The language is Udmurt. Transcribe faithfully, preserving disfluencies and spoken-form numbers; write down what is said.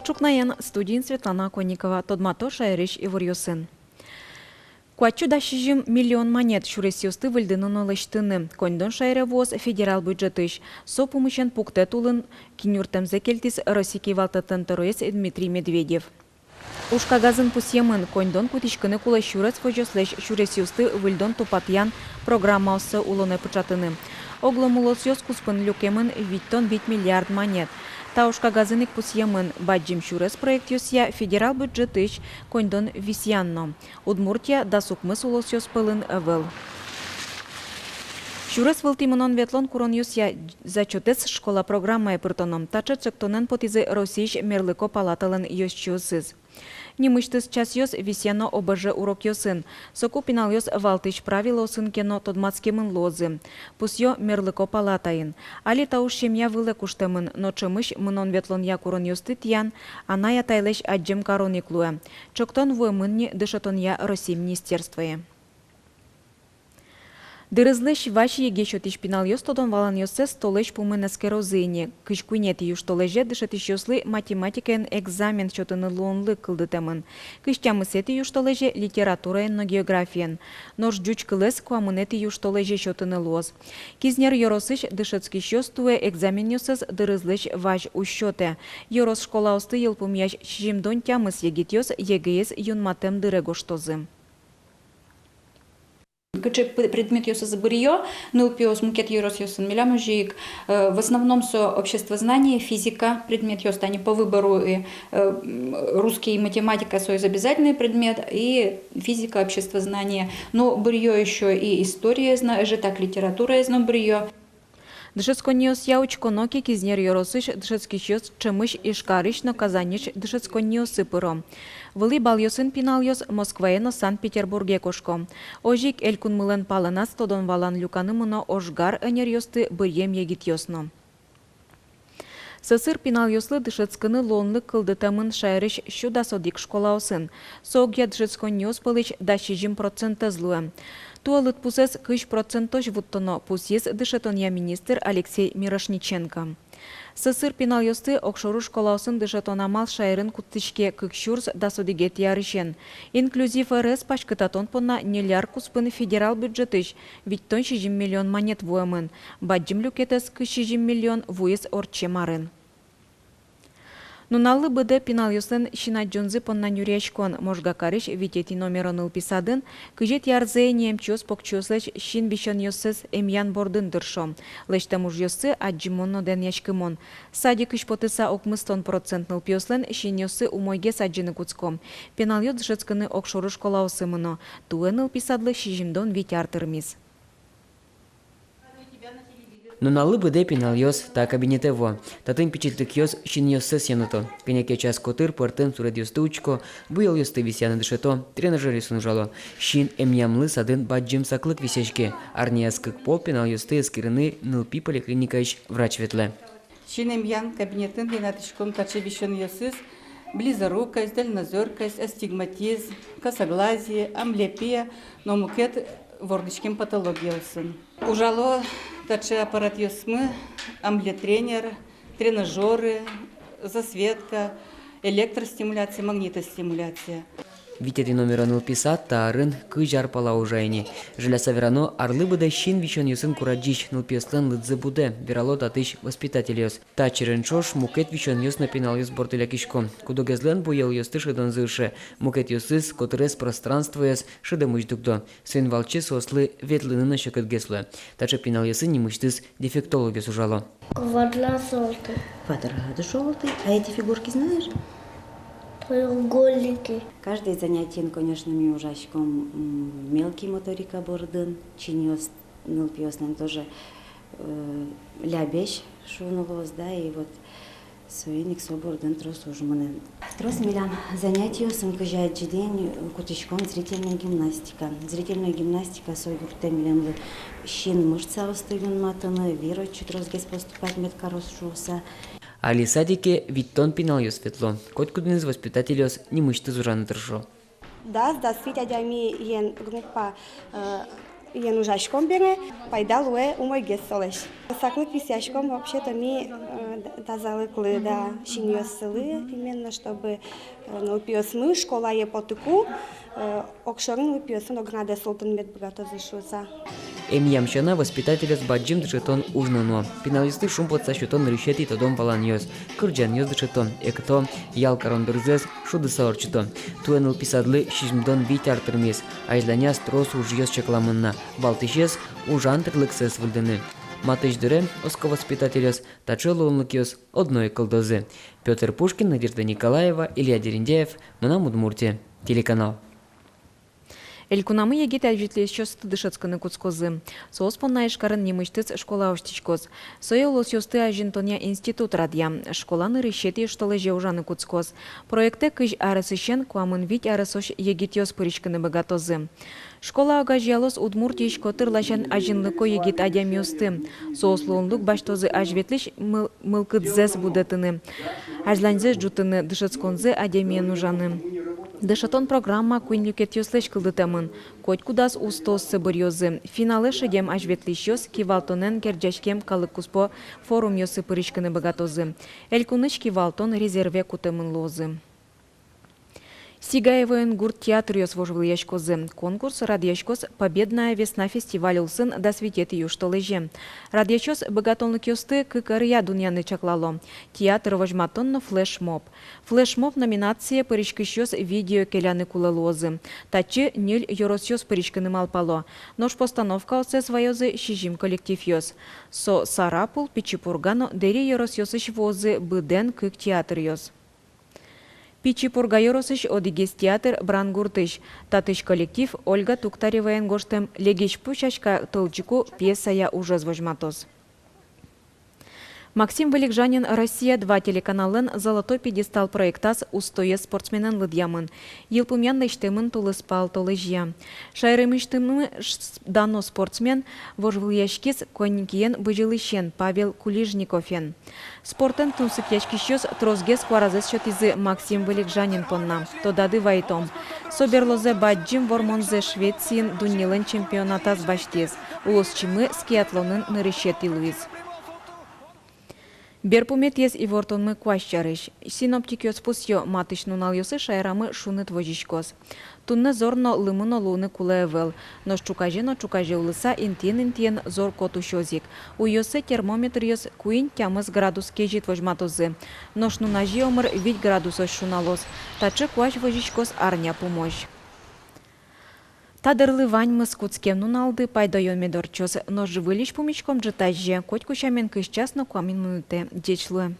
Ӵукнаен, студиын Светлана Оконникова. Тодмато шаерысь иворъёсын. Куать сю дас сизьым миллион манет сюресъёсты выльдыны но лэсьтыны. Коньдон шаере вуоз федерал бюджетысь. Со пумысен пуктэт улын киньюртэмзэ кельтӥз Россиысь кивалтэтлэн тӧроез Дмитрий Медведев. Уж кагазын пусъемын, коньдон кутӥськыны кулэ сюрес возёслэсь сюресъёсты выльдон-тупатъян программаоссэ улонэ пыӵатыны. Оглом улосъёс куспын люкемын витьтон вить миллиард манет. Та уж кагазын ик пусъемын бадӟым сюрес проектъёсъя федерал бюджетысь коньдон висъян но. Удмуртия дас укмыс улосъёс пӧлын ӧвӧл. Сюрес вылтӥ мынон-ветлон куронъёсъя зачётэз школа программае пыртоно. Таӵе ӵектонэн потӥзы Россиысь мерлыко палаталэн ёзчиосыз. Нимысьтыз часъёс висъяно ОБЖ урокъёсын. Соку пиналъёс валтӥсь правилоосын ке но тодматскемын луозы, пусъё мерлыко палатаын. Али та уж семья вылэ куштэмын, но ӵемысь мынон-ветлонъя куронъёсты тӥян анай-атайлэсь адӟем карон ик луэ. Ӵектон вуэмын ни дышетонъя Россиысь министерствое. Дырызлэсь вазь ЕГЭ сётӥсь пиналъёс тодон-валанъёссэс толэзь пумын эскерозы ини. Кызь куинетӥ южтолэзе дышетӥсьёслы математикаен экзамен сётыны луонлык кылдытэмын. Кызь тямысэтӥ южтолэзе литератураен но географиен. Нош ӟуч кылэз куамынэтӥ южтолэзе сётыны луоз. Кизнер ёросысь дышетскисьёс туэ экзаменъёссэс дырызлэсь вазь уз сётэ. Ёрос школаосты йылпумъясь сизьымдон тямыс егитъёс ЕГЭез юнматэм дыре гожтозы. Кыӵе п-, предметъёсыз быръё нылпиос мукет ёросъёсын, милям озьы ик, э, в основном со обществознание, физика предметъёс, тани по выбору, и, э, м, русский и математика соиз обязательный предмет, и физика, обществознание. Ну, быръё ещё и история, зна-, же так, литература, зна-, быръё. Дышетсконниосъя учконо ке, Кизнер ёросысь дышетскисьёс ӵемысь Ижкарысь но Казаньысь дышетсконниосы пыро. Вылӥ балъёсын пиналъёс Москвае но Санкт-Петербурге кошко. Озьы ик элькунмылэн палэназ тодон-валан люканы мыно ожгар ӧнеръёсты быръем егитъёс но. Сӧсыр пиналъёслы дышетскыны луонлык кылдытэмын шаерысь сю дас одӥг школаосын. Со огъя дышетсконниос пӧлысь дас сизьым процентэз луэ. Туэ лыдпусэз кызь процентозь вуттоно, пусйиз дышетонъя министр Алексей Мирошниченко. Сӧсыр пиналъёсты огшоры школаосын дышетон амал шаерын кутӥське кык сюрс дас одӥгетӥ арысен. Инклюзив ӧрез паськытатон понна ньыль ар куспын федерал бюджетысь витьтон сизьым миллион манет вуэмын. Бадӟым люкетэз, кызь сизьым миллион, вуиз ортчем арын. Нуналлы быдэ пиналъёслэн син адӟонзы понна нюръяськон. Можга карысь витетӥ номеро нылпи садын кызетӥ арзэ ини эмчиос покчиослэсь син висёнъёссэс эмъян бордын тыршо. Лэсьтэм ужъёссы адӟымон но данъяськымон. Садикысь потыса укмыстон процент нылпиослэн синъёссы умойгес адӟыны кутско. Пиналъёс дышетскыны огшоры школаосы мыно. Туэ нылпи садлы сизьымдон вить ар тырмиз. Нуналлы быдэ пиналъёс та кабинетэ вуо. Татын пичильтыкъёс синъёссэс йӧнато. Кӧня ке час котыр пӧртэм суредъёсты учко, буёлъёсты висъяны дышето, тренажёръёсын ужало. Син эмъямлы садын бадӟым саклык висъяське. Арняяз кык пол пиналъёсты эскерыны нылпи поликлиникаысь врач ветлэ. Син эмъян кабинетын йӧнатӥськом таӵе висёнъёсыз: близорукость, дальнозоркость, астигматизм, косоглазие, амблиопия но мукет вордӥськем патологиосын. Ужало таӵе аппаратъёсмы: амблиотренер, тренажёры, засветка, электростимуляция, магнитостимуляция. Витетӥ номеро нылпи сад та арын кызь ар пала ужа ини. Жаляса верано, арлы быдэ син висёнъёсын курадӟись нылпиослэн лыдзы будэ, верало татысь воспитательёс. Та черен ӵош мукет висёнъёс но пиналъёс борды лякисько. Куд-огезлэн буёлъёсты шӧдонзы ыше, мукетъёсыз котырес пространствоез шӧдэмысь дугдо. Соин валче соослы ветлыны но секытгес луэ. Таӵе пиналъёсын нимысьтыз дефектологъёс ужало. Квадрат жёлтый. Квадрат жёлтый. А эти фигурки знаешь? Треугольники. Каждый занятиен, конечно, ми ужаськом, м, мелкий моторика бордын, чиньыос нылпиослэн тоже, э, лябесь шуыны луоз, да, и вот соин ик со бордын трос уж мынэ. Трос милям занятиосын кызьы адӟиды ини кутӥськом зрительной гимнастика. Зрительной гимнастика со юрттэ милемлы син мышцаосты юнматыны, вир отчы тросгес поступать мед кароз шуыса. Али садике витьтон пиналъёс ветло. Котькудӥныз воспитательёс нимысьтыз ужаны тыршо. Дас, дас вить адямиен группа, э, Эн ужаськом бере, пайда луэ умойгес солэсь. Саклык висъяськом вообще-то ми, э, д-, тазалыклы, да, синъёссылы, именно чтобы, э, нылпиосмы школае потыку, э, огшоры нылпиосын огнадэ султыны мед быгатозы шуыса. Эмъям сяна, воспитательёс бадӟым дышетон уж но нуо. Пиналъёсты шумпотыса сёто нырысетӥ тодон-валанъёс, кырӟанъёс дышето, экто, ял карон дырзэс шудыса ортчыто. Туэ нылпи садлы сизьымдон вить ар тырмиз. Азьланяз трос ужъёс чакламын на, валтӥсез — ужан тырлыксэс выльдыны. Матысь дыре, оско воспитательёс, таӵе луонлыкъёс одно ик кылдозы. Пётр Пушкин, Надежда Николаева, Илья Дерендяев, «Мынам Удмуртие» телеканал. Элькунамы егит азьветлӥсьёсты дышетскыны кутскозы. Соос понна Ижкарын нимысьтыз школа усьтӥськоз. Сое улосъёсты азинтонъя институт радъя. Школа нырысетӥ ыштолэзе ужаны кутскоз. Проектэ кызь аресысен куамын вить аресозь егитъёс пыриськыны быгатозы. Школа огазеялоз Удмуртиысь котыр ласянь азинлыко егит адямиосты. Соос луонлык басьтозы азьветлӥсь мыл-, мылкыдзэс будэтыны, азьланьзэс ӝутыны, дышетсконзы адямиен ужаны. Дышетон программа куинь люкетъёслэсь кылдытэмын. Котькудаз устооссэ быръёзы. Финалэ шедем азьветлӥсьёс кивалтонэн герӟаськем калык куспо форумъёсы пыриськыны быгатозы. Элькунысь кивалтон резерве кутэмын луозы. Сигаевоын гурт театръёс вожвылъяськозы. Конкурс радъяськоз «Победная весна» фестиваль улсын дас витетӥ южтолэзе. Радъясьёс быгатонлыкъёсты кык ӧръя дунъяны чаклало: театр возьматон но флешмоб. Флешмоб номинацие пыриськисьёс видео келяны кулэ луозы. Татчы ньыль ёросъёс пыриськыны малпало. Нош постановкаоссэс ваёзы сизьым коллективъёс. Со Сарапул, Пичи Пурга но Дэри ёросъёсысь вуозы быдэн кык театръёс. Пичи Пурга ёросысь одӥгез театр Брангуртысь. Татысь коллектив Ольга Туктареваен гожтэм «Легезьпу сяська тӧлӟыку» пьесая ужез возьматоз. Максим Вылегжанин «Россия два» телеканаллэн «Золотой пьедестал» проектаз устоез спортсменэн лыдъямын. Йылпумъян лэсьтэмын тулыспал толэзья. Шаермысьтымы ш-, дано спортсмен вожвылъяськиз конькиен бызьылӥсен Павел Кулижниковен. Спортэн тунсыкъяськисьёс тросгес куаразэс сётӥзы Максим Вылегжанин понна. Тодады вайытом: со берлозэ бадӟым вормонзэ Швециын дуннелэн чемпионатаз басьтӥз. Улосчимы скиатлонын нырысетӥ луиз. Берпуметӥез ивортонмы куазь сярысь. Синоптикъёс пусъё: матысь нуналъёсы шаерамы шуныт возиськоз. Туннэ зор но, лымы но луыны кулэ ӧвӧл. Нош ӵуказе но ӵуказе улыса интыен-интыен зор-кот усёз ик. Уйёсы термометръёс куинь-тямыс градус кезьыт возьматозы. Нош нуназе омыр вить градусозь шуналоз. Таӵе куазь возиськоз арня пумозь. Та дырлы ваньмыз. Кутскем нуналды пайдаё мед ортчоз. Нош выльысь пумиськом ӝытазе, котьку сямен кызь час но куамын минутэ. Ӟеч луэ.